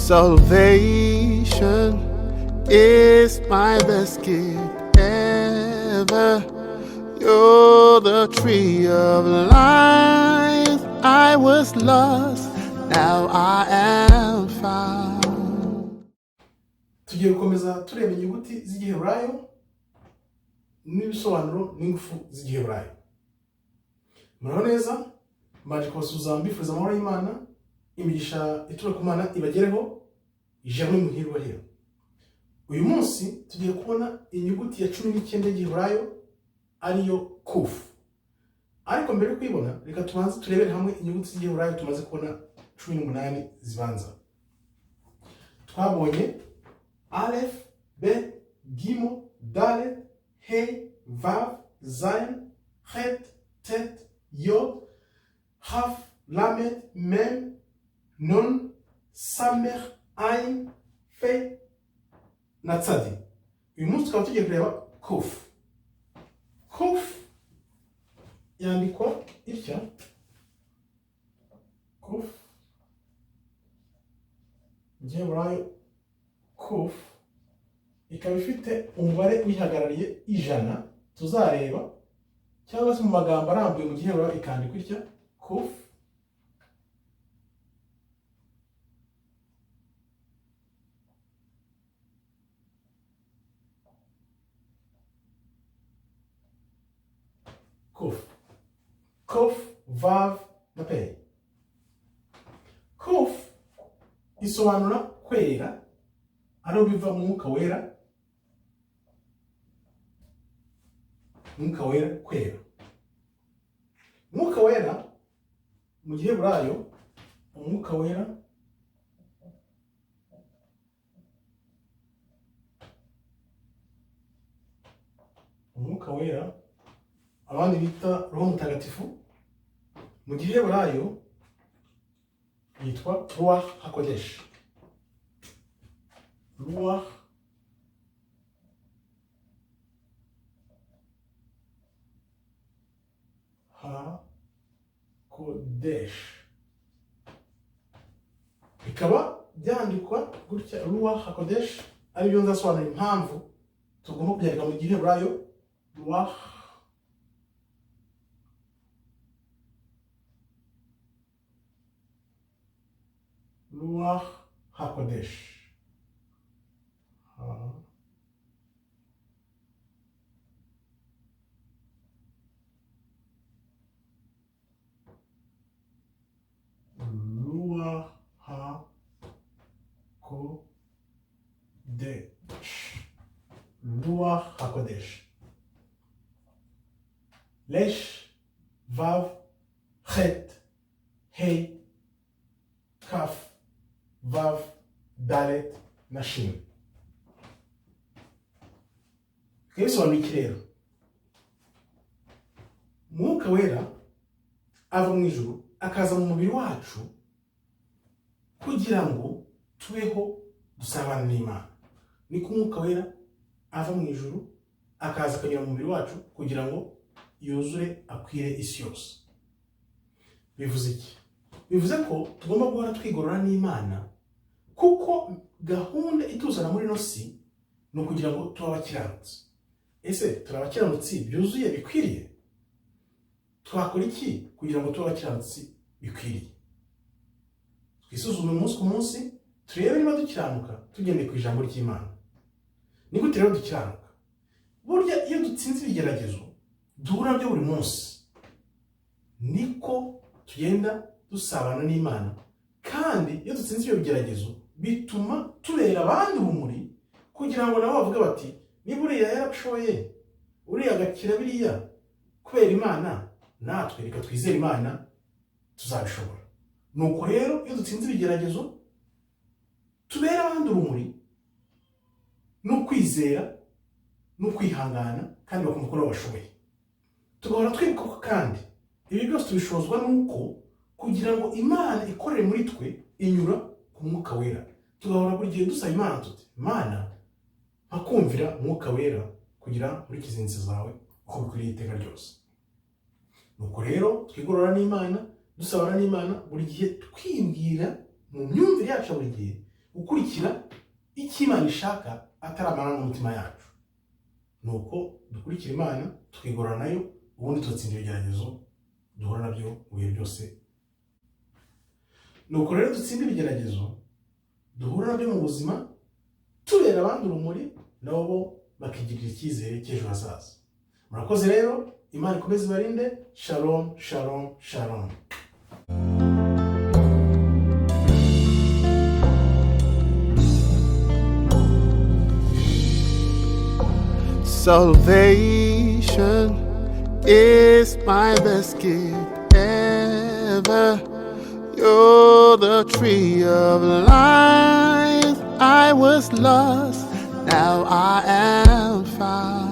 Salvation is my best gift ever. You're the tree of life. I was lost, now I am found. Tugiye gukomeza tureba inyuguti z'igiheburayo n'ibisobanuro n'ingufu z'igiheburayo. Muraho neza, mbaje kubasuhuza mbifuriza amahoro y'Imana, imigisha ituruka ku Mana ibagereho. Ijambo muhirwa hero. Uyu munsi tugiye kubona inyuguti ya 19 y'igiheburayo, ariyo kufu. Ariko mbere yo kuyibona, reka tubanze turebere hamwe inyuguti z'igiheburayo tumaze kubona 18 zibanza. Twabonye Aleph, Bet, Gimel, Dalet, He, Vav, Zayin, Het, Tet, Yod, Haf, Lamed, Mem, Nun, Samer, Ain, Fe na Tsadi. Uyu munsi tukaba tugiye kureba Kuf. Kuf yandikwa itya: Kuf mu giheburayo, Kuf ikaba ifite umubare uyihagarariye 100 tuzareba, cyangwa se mu magambo arambuye mu giheburayo ikandikwa itya: Kuf. Kuf, Kuf, Vav na Pe. Kuf isobanura kwera, ariho biva Mwuka Wera. Mwuka Wera, kwera. Mwuka Wera mu giheburayo, Umwuka Wera Umwuka Wera, abandi bita Roho Mutagatifu, mu giheburayo yitwa Ruach Hakodesh. Ruach Hakodesh bikaba byandikwa gutya, Ruach Hakodesh, aribyo nzasobanura impamvu tugomba kubyandika mu giheburayo Ruach Ruach Hakodesh. Ha. Ruach Hakodesh. Ruach Hakodesh. Lesh, Vav, Het, Hey, Kaf, Vav, Dalet na Shin. Bikaba bisobanuye iki rero? Mwuka Wera ava mu ijuru akaza mu mubiri wacu kugira ngo tubeho dusabana n'Imana. Niko Umwuka Wera ava mu ijuru akaza akanyura mu mubiri wacu kugira ngo yuzure akwire isi yose. Bivuze iki? Bivuze ko tugomba guhora twigorora n'Imana, kuko gahunda ituzana muri ino si ni ukugira ngo tube abakiranutsi. Ese turi abakiranutsi byuzuye bikwiriye? Twakora iki kugira ngo tube abakiranutsi bikwiriye? Twisuzume umunsi ku munsi, turebe niba dukiranuka tugendeye ku ijambo ry'Imana. Ni gute rero dukiranuka? Burya iyo dutsinze ibigeragezo duhura nabyo buri munsi, niko tugenda dusabana n'Imana. Kandi iyo dutsinze ibyo bigeragezo bituma tubera abandi urumuri, kugira ngo nabo bavuge bati: niba uriya yarashoboye, uriya agakira biriya kubera Imana, natwe reka twizere Imana tuzabishobora. Nuko rero iyo dutsinze ibigeragezo tubera abandi urumuri no kwizera no kwihangana, kandi bakumva ko nabo bashoboye. Tugahora twibuka ko kandi ibi byose tubishozwa n'uko kugira ngo Imana ikorere muri twe inyura ku Mwuka Wera. Tugahora buri gihe dusaba Imana tuti: Imana, nkakumvira Mwuka Wera kugira nkurikize inzira zawe uko bikwiriye iteka ryose. Nuko rero twigorora n'Imana, dusabana n'Imana buri gihe, twibwira mu myumvire yacu buri gihe Gukurikira icyo Imana ishaka atari amarangamutima yacu. Nuko dukurikira Imana, tukigorora nayo, ubundi tugatsinda ibigeragezo duhura nabyo mu bihe byose. Nuko rero dutsinda ibigeragezo duhura nabyo mu buzima, tubera abandi urumuri, nabo bakigirira icyizere cy'ejo hazaza. Murakoze rero, Imana ikomeze ibarinde. Shalom, shalom, shalom. Salvation is my best gift ever. You're the tree of life. I was lost, now I am found.